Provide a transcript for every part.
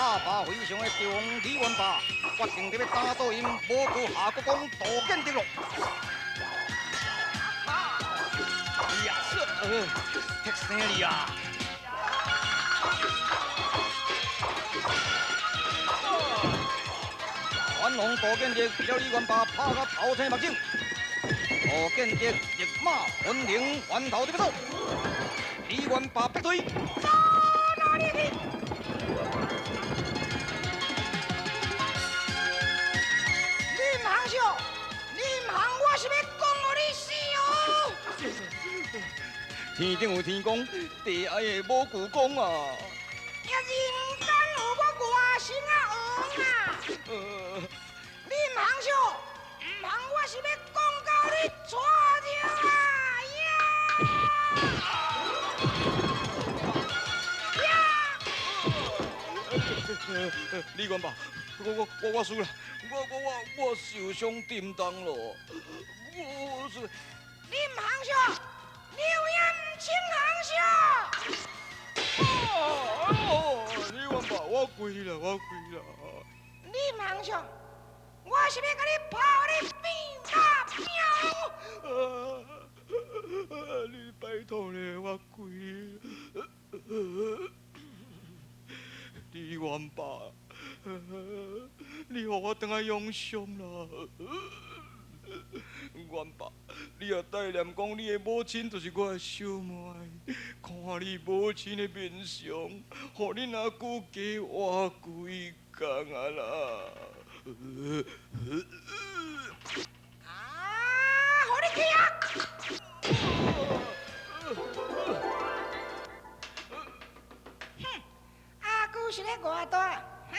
拍败非常的帝王李元霸，决定著欲打倒𪜶无辜下国公杜建德咯。呀，踢生你啊！反王杜建德为了李元霸拍甲头青目肿，杜建德立马分灵还头就欲走，李元霸逼追。走哪里去？你毋通笑，你毋通，我是欲讲予你死哦！天顶有天公，地下的无舅公啊！呀，人间有我外甥仔王啊！你毋通笑，毋通，我是欲讲到你娶著啊！呀！呀！李元霸，我输啦，我受伤沉重咯，我是。你毋通笑，你有影毋穿通笑。哦，李元霸，我跪啦，我跪啦。你毋通笑，我是欲共你抛你变大变。你拜托咧，我跪。李元霸，你予我转来养伤啦。元爸，你也代念讲你的母亲就是我的小妹，看你母亲的面相，予恁阿舅加活几工啊啦！啊，予你去啊！哼，阿舅是咧偌大，哈？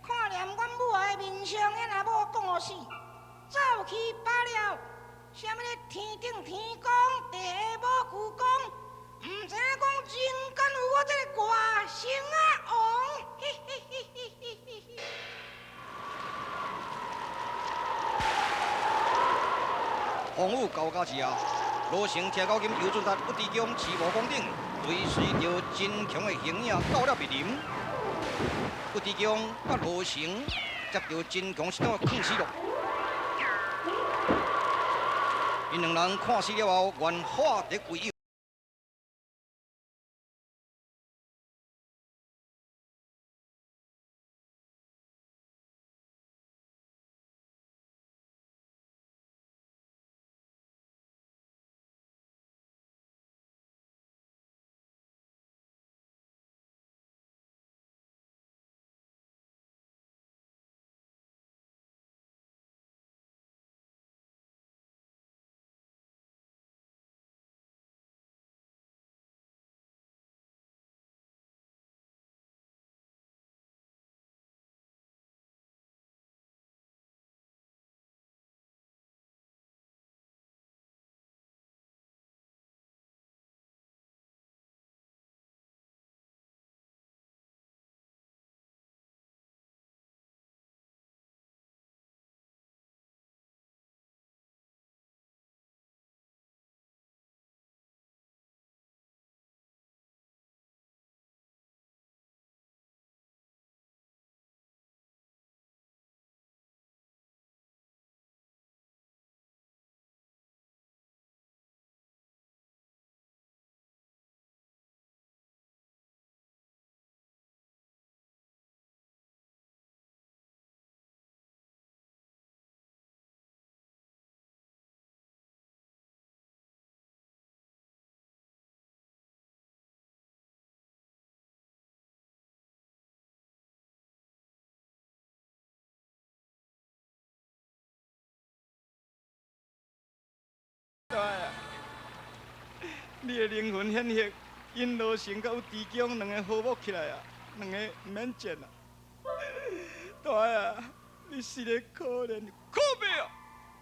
看念阮母的面相，遐若某讲予死。走去罢了，啥物咧天顶天公，地下无舅公，毋知影讲人间有我这个外甥仔王，嘿嘿嘿嘿嘿嘿嘿。风雨交加之后，罗成听到今尤俊达、屈志强、徐无公顶，追随著真强的形影到了密林。屈志强佮罗成接到真强师长的劝死录。𪜶两人看死了后，愿化敌为友。大啊！你的灵魂显现，𪜶罗成佮有猪公两个和睦起来啊，两个毋免战啊。大啊，你死得可怜，可悲啊！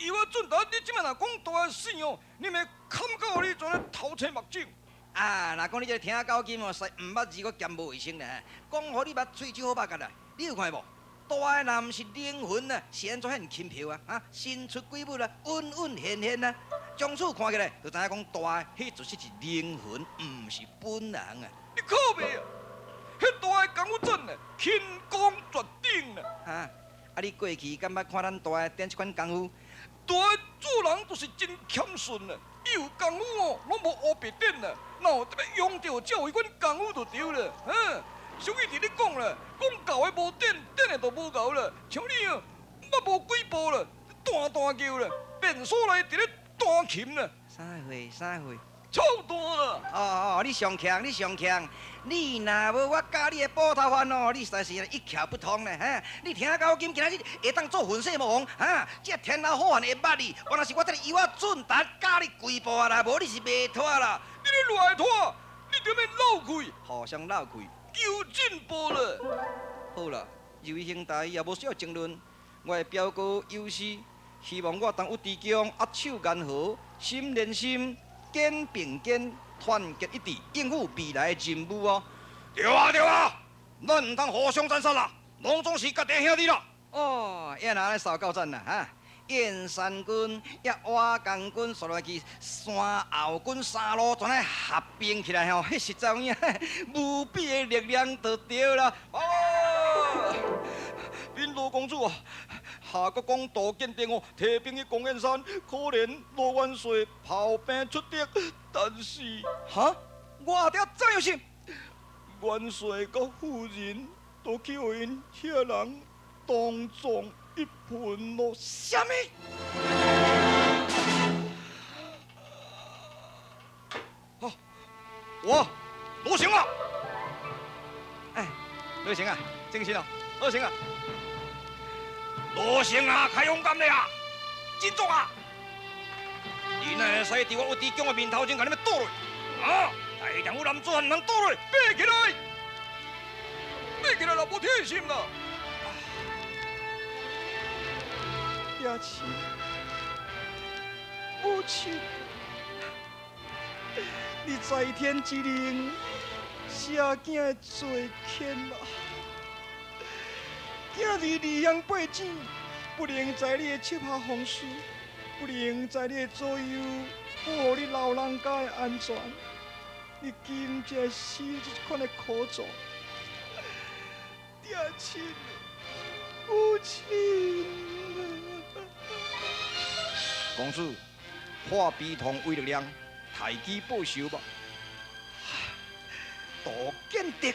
伊我准达，你这摆若讲大死哦，你欲砍到你全头青目肿。啊，若讲你这个听到今哦，实毋捌字阁兼无卫生咧，讲予你捌喙齿好肉干啦，你有看无？大的若毋是灵魂啊，是按怎遐尔轻飘啊？啊，神出鬼没啊，稳稳现现啊！从此看起来，就知影讲大的，彼就是灵魂，毋是本人啊！你靠袂啊？彼大的共我战啊！咧，轻功绝顶啦。哈，啊你过去敢捌看咱大的点这款功夫？大的做人就是真谦顺啦，伊有功夫哦，拢无乌白点啦，哪有特别用著才有彼款功夫就对了。哈，俗语伫咧讲啦，讲厚的无点，点的就无厚啦。像你哦，捌无几步啦，弹弹叫啦，便所内伫咧弹琴啦。啥货？啥货？臭弹啦！哦哦，你上强，你上强！你若无我教你的补头法哦，你实在是一窍不通咧！哈，你听到今今仔日会当做混世魔王，哈，这天老好汉会捌你，原来是我这个油仔俊达教你几步啊啦，无你是袂脱啦！你咧乱脱，你就免漏气，互相漏气，求进步了。好啦，二位兄弟也无需要争论，我的表哥有事，希望我当有弟兄握手言和，心连心。肩并肩，团结一致，应付未来的任务哦。对啊对啊，咱毋通互相残杀啦，拢总是家己兄弟啦。哦，也若按呢扫够赞啦哈！燕山军、也瓦岗军，煞落去山后军三路全来合并起来吼，彼实在有影，无比的力量就对啦。哦，禀罗公主啊！夏国公杜建德哦，提兵去攻燕山，可怜罗元帅炮兵出敌，但是哈，我阿爹怎样是？元帅佮夫人都去予𪜶遐人当众一喷咯。啥物？啊，我罗成啊！哎，罗成啊，精神哦，罗成啊！罗成啊，较勇敢咧啊，振作啊！你哪会使伫我有弟兄的面头前共你们倒落？啊！大丈夫男子汉毋通倒落，爬起来，爬起来啦，无铁心啦！爹亲，母亲，你在天之灵，写囝的罪愆啊！囝儿离乡背井，不能在你的手下奉事，不能在你的左右保护你老人家的安全，你今才死这款的苦楚，爹亲，母亲。公主，化悲痛为力量，杀鸡报仇吧。杜建德。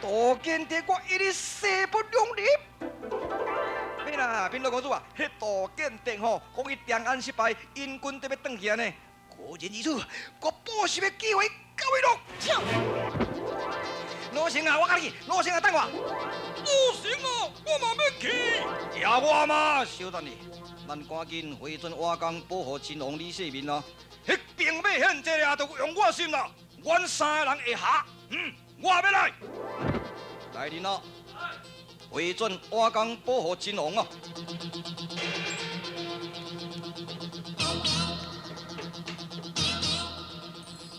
杜建德，我一日势不两立。免啦，禀罗公主啊，彼杜建德吼，讲伊长安失败，引军得欲转去呢。果然如此，我报仇的机会到位咯。跳！罗成啊，我佮你，罗成啊，等我。罗成啊，我嘛欲去。听我嘛，小等你，咱赶紧回转瓦岗，保护亲王李世民哦。彼兵马遐济啊，都用我心啦。阮三个人会合，我欲来。来人哦，回转瓦岗保护亲王哦。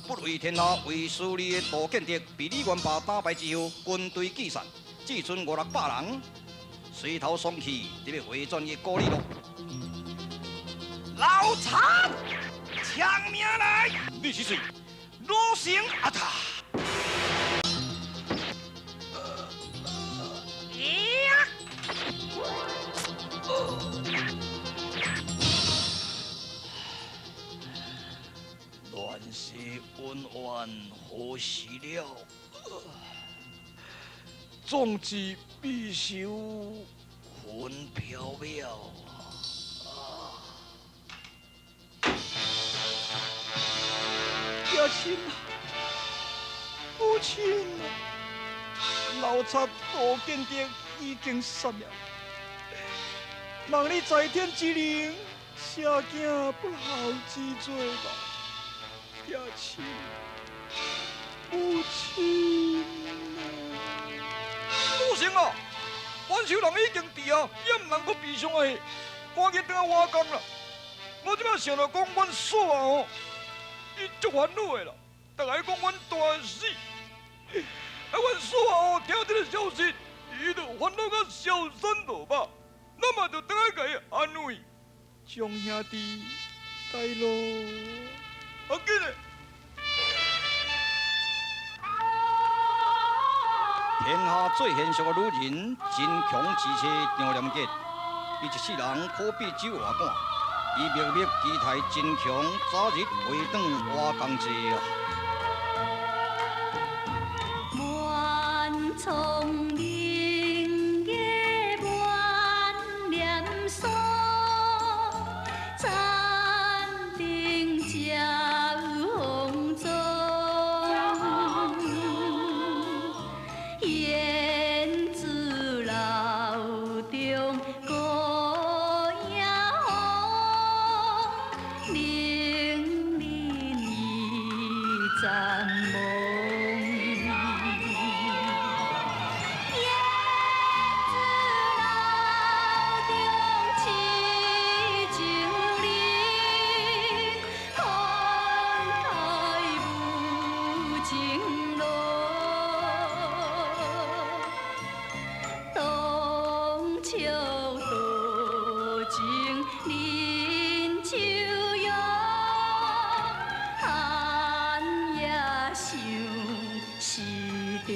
不为天下为私利的杜建德，被李元霸打败之后，军队解散，只剩五六百人，随头丧气，得欲回转伊故里咯。老贼，抢命来！你是谁？罗成阿塔。乱世恩怨何时了？壮志必仇魂飘渺。爹亲啊，母亲啊，老贼杜建德已经杀了，望你在天之灵，写囝不孝之罪吧。爹亲，母亲啊！老成啊，阮手人已经伫啊，也毋通阁悲伤啊！赶紧转来瓦岗啦！我这摆想著讲，阮嫂啊吼，伊足烦恼的啦，逐个讲阮大死，啊，阮嫂啊吼，听这个消息，伊就烦恼甲烧身落肉，咱嘛就转来共伊安慰。将兄弟带路。啊，紧嘞！天天下最贤淑的女人，真强之妻张廉洁，伊一世人苦比酒外赶，伊默默期待真强早日回转瓦岗寨啊。满聪明的满脸霜，山顶遮风中，燕子楼中孤影红，冷凛伊暂梦。燕子楼中痴情人，看开无情路。东笑多情林秋阳，寒夜想时中。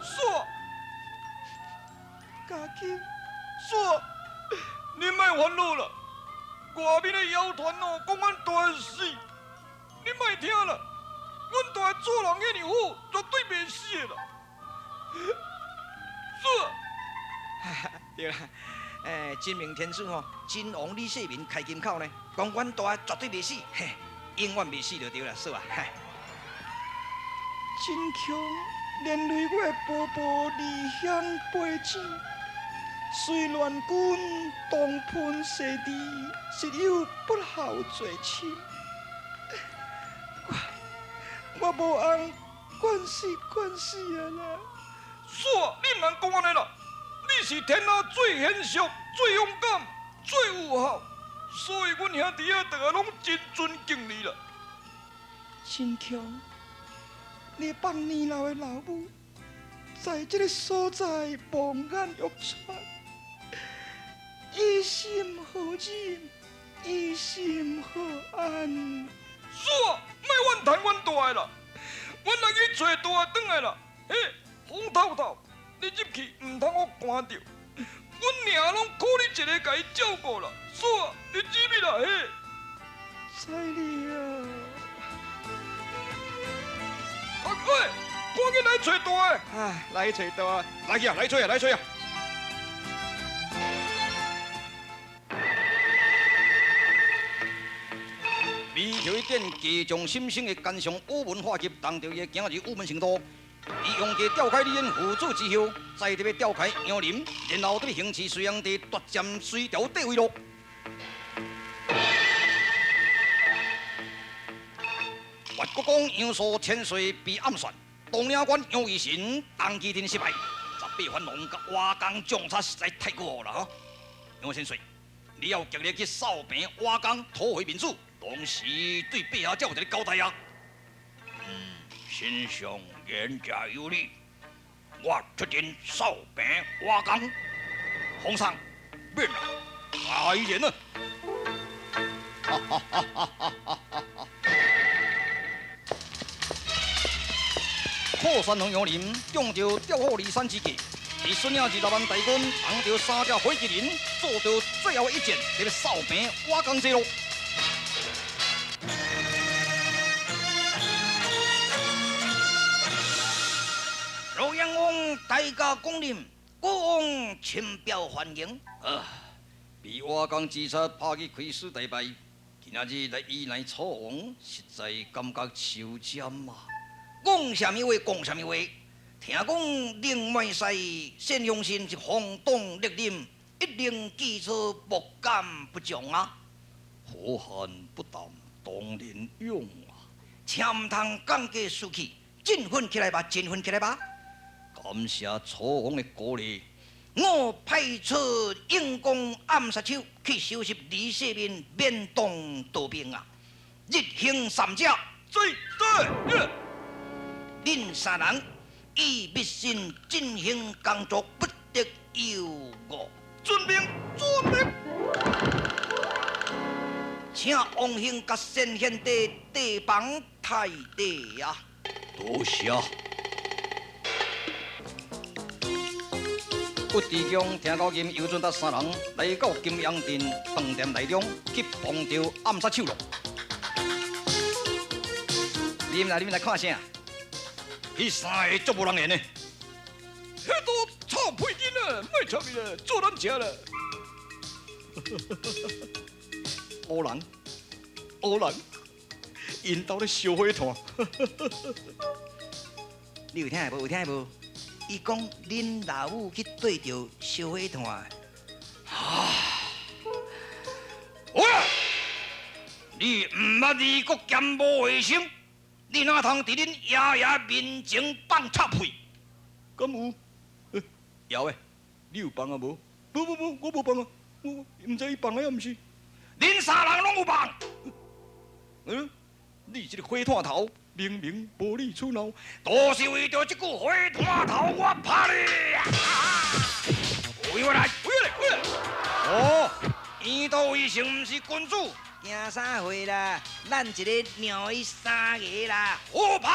煞，家己煞，你莫烦恼啦，外面的谣传哦，讲阮大会死，你莫听啦，阮大做人遐尔好，绝对袂死的啦。煞，对啦，真命天子吼，真王李世民开金口呢，讲阮大绝对袂死，嘿，永远袂死就对啦，煞啊。嘿。真强连累我的婆婆离乡背井，随乱军东奔西逃，实有不孝罪深。我无通惯死惯死啊啦！煞，你毋通讲按呢啦！你是天下最贤淑、最勇敢、最有孝，所以阮兄弟仔大家拢真尊敬你啦。真强，你放年老的老母，在这个所在望眼欲穿，伊心何忍？伊心何安？煞，莫怨叹阮大的啦，阮来去找大的转来啦。嘿，风透透，你入去毋通予寒著，阮娘拢靠你一个共伊照顾啦。煞，你入去啦，嘿。彩丽啊！啊喂，赶紧来找大的！哎，来找大的，来去啊，来找啊，来找啊！李朝一点家将心生的奸相宇文化及，当著伊的囝儿宇文成都，伊用计调开李渊父子之后，再特别调开杨林，然后特别行刺隋炀帝夺占隋朝帝位咯。越国公杨素千岁被暗算，东岭关杨义神当机阵失败，18反王佮瓦岗将差实在太过了吼。杨千岁，你要极力去扫平瓦岗，讨回面子，同时对陛下才有一个交代啊。丞相言者有理，我出阵扫平瓦岗。皇上，免啦，开言了。哈哈哈哈哈哈！破山王杨林中著调虎离山之计，伊率领20万大军，扛著3只火炬人，做到最后一战，伫咧扫平瓦岗这路。洛阳王大驾光临，国王亲表欢迎。啊，被瓦岗之杀拍去开始大败，今仔日来依赖楚王，实在感觉受针啊！讲啥物话？讲啥物话？听讲灵脉师单雄信是风动力任，一定记错不敢不将啊！好汉不当当年勇啊！请毋通降价士气，振奋起来吧，振奋起来吧！感谢楚王的鼓励，我派出英公暗杀手去收拾李世民，免当逃兵啊！日行三者，对对。恁三人以密信进行工作，不得有误。遵命，遵命。請王兄佮先賢帝地房太帝啊！多謝。屈志強聽到金尤准達三人來到金陽鎮飯店內中，去碰著暗殺手咯。你們來，你們來看啥？彼三个足無人緣的，彼都臭屁囡仔，莫插伊啦，做咱食啦。烏人，烏人，𪜶兜咧燒火炭。你有聽無？有聽無？伊講恁老母去對著燒火炭。啊！喂，你毋捌二國兼無衛生，你哪通佇恁爺爺面前放臭屁？敢有？枵的，你有放啊無？無無無，我無放啊，我毋知伊放的抑毋是。恁三人攏有放。嗯，你這個火炭頭，明明無理取鬧，都是為著這句火炭頭，我拍你！位我來，位來，位來。哦，楊道衛生毋是君子，驚啥貨啦？咱一個讓伊三個啦，好拍！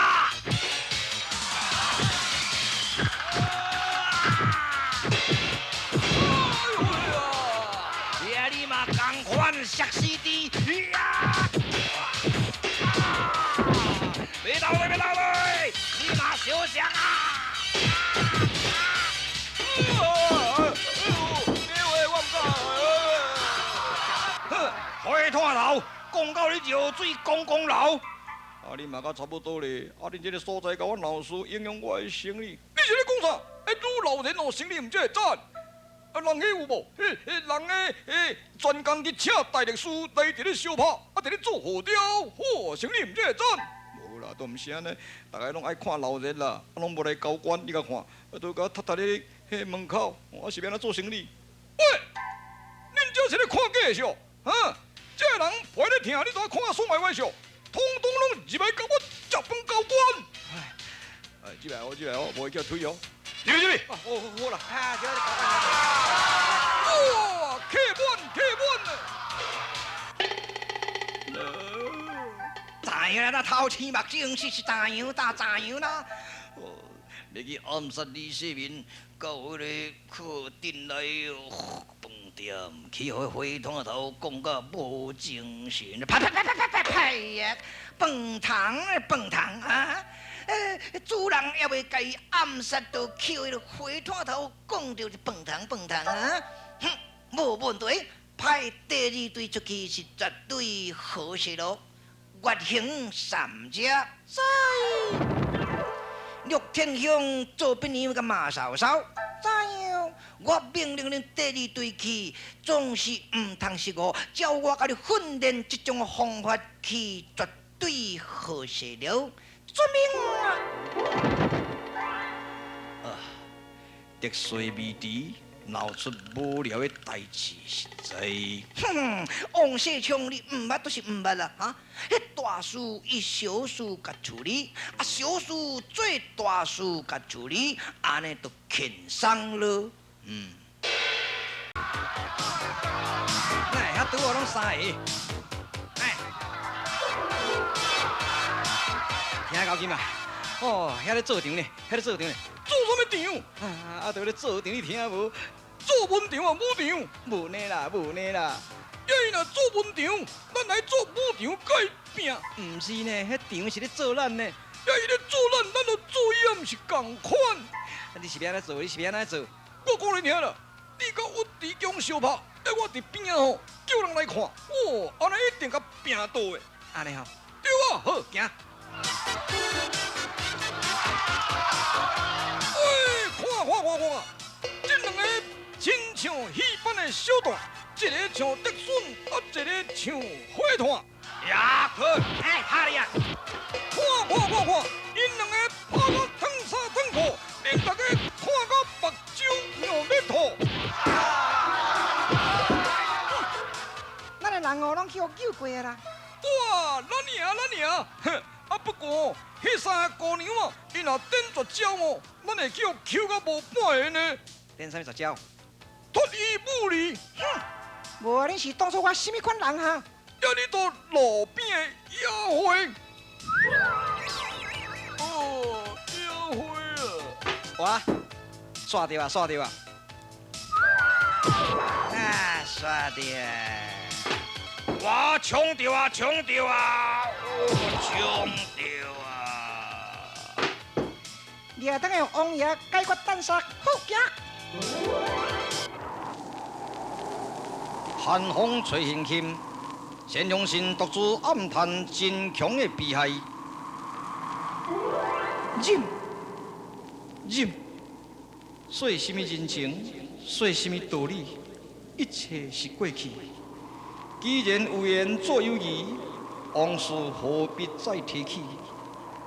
哎呦呀！你嘛仝款摔死豬！別鬥咧，別鬥咧！你嘛小心啊！火炭頭，講到你尿水摃摃流。啊，你嘛甲差不多咧。啊，恁這个所在共阮老師影響我的生理。你是咧講啥？欸，愈老人哦，生理毋才會讚。啊，人彼有無？彼人彼專工去請大律師來佇咧相拍，啊，佇咧做火雕，好，生理毋才會讚。無啦，都毋是按呢，逐个攏愛看鬧熱啦，啊，攏無來交關，你共看，啊，都共踢踢咧彼門口，啊，是欲按怎做生理？喂，恁這是咧看假的哦？哈，這个人陪咧疼，你怎看爽歪歪笑？通通攏入來共我食飯交關。哎，入來哦，入來哦，無會叫推哦。入來入來，好好啦，啊，這哇，客滿客滿了。知影啦，頭青目睭是知影啦，知影啦。哦，你去暗殺李世民，到彼个客鎮內飯店，去予火炭頭講甲無精神，啪啪啪啪啪啪啪呀！飯堂飯堂啊！主人猶未共伊暗殺，就去彼个火炭頭講著是飯堂飯堂啊！哼，無問題，派第二隊出去是絕對好勢咯。月行三隻，知。陸天兄做兵娘佮馬嫂嫂，知影。我命令恁第二隊去，總是毋通失誤。照我共你訓練這種方法去，絕對好勢了。遵命啊！啊，竹穗未除，鬧出無聊的代誌，實在。哼，王世昌，你毋捌都是毋捌啦，哈！彼大事伊小事共處理，啊小事做大事共處理，按呢就輕鬆了。嗯。來，遐拄好攏三个。哎，聽到金啊？哦，遐咧做場呢，遐咧做場呢。做啥物場？啊，就咧做場，你聽無？做文場啊，武場？無呢啦，無呢啦。伊若做文場，咱來做武場共伊拚。毋是呢，彼場是咧做咱呢。伊咧做咱，咱就做伊也毋是仝款。你是欲按怎做？你是欲按怎做？我講你聽啦，你佮屈志強相拍，我佇邊仔吼叫人來看，哦，按呢一定共拚倒的。按呢吼？對啊，好，行。喂，看看看看，這兩个親像戲班的小旦，一個像竹筍，啊，一個像火炭。呀，好，哎，拍你啊！看看看看，𪜶兩个拍到脫衫脫褲，恁大家看到目睭尿欲吐。咱的人哦，攏去予救過啊啦！哇，咱贏，咱贏！哼，啊不過，彼三個姑娘啊，𪜶若展絕招哦，咱會去予抾到無半个呢。展啥物絕招？脫衣舞哩。哼，無啊，恁是當作我啥物款人哈？遮爾多路邊的野花。哦，野花啊！哇，煞著啊，煞著啊！啊，煞著！哇，衝著啊，衝著啊！哦，衝著啊！你也當用王爺解決單殺，好行。寒風吹輕輕，先雄心獨自暗嘆真強的悲哀。忍，忍，說什麼人情，說什麼道理，一切是過去。既然有緣做友誼，往事何必再提起？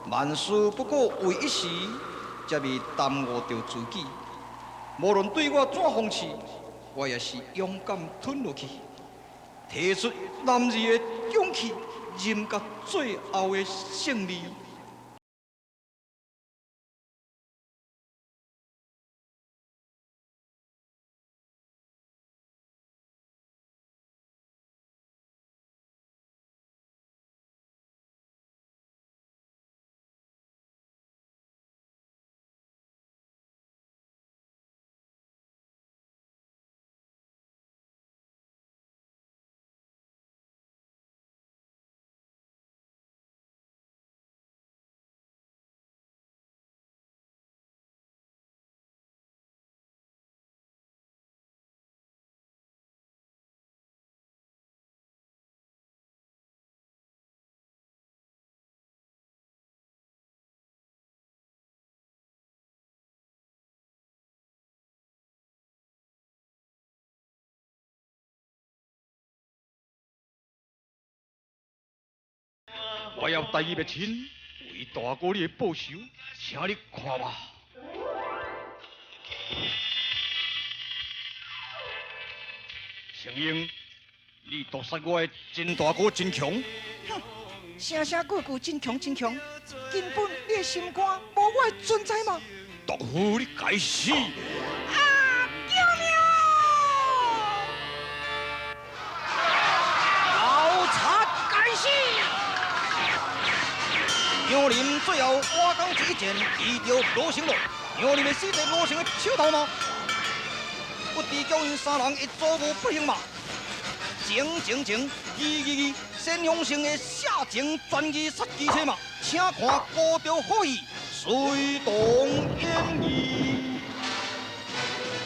萬事不過為一時，才未耽誤著自己。無論對我怎諷刺，我也是勇敢吞落去，提出男兒的勇氣，忍到最後的勝利。我要大義滅親，為大哥你的報仇，請你看吧。青英，你毒殺我的真大哥真強。哼，聲聲句句真強真強，根本你的心肝無我的存在嘛。毒婦，你該死！啊！救命！老賊該死！杨林最後挖江一箭，遇著罗成咯。杨林会死在罗成的手头吗？不知叫𪜶三人会做无不行嘛？情情情，义义义，先锋性的下情专义杀机车嘛？请看高调好戏《水动演义》。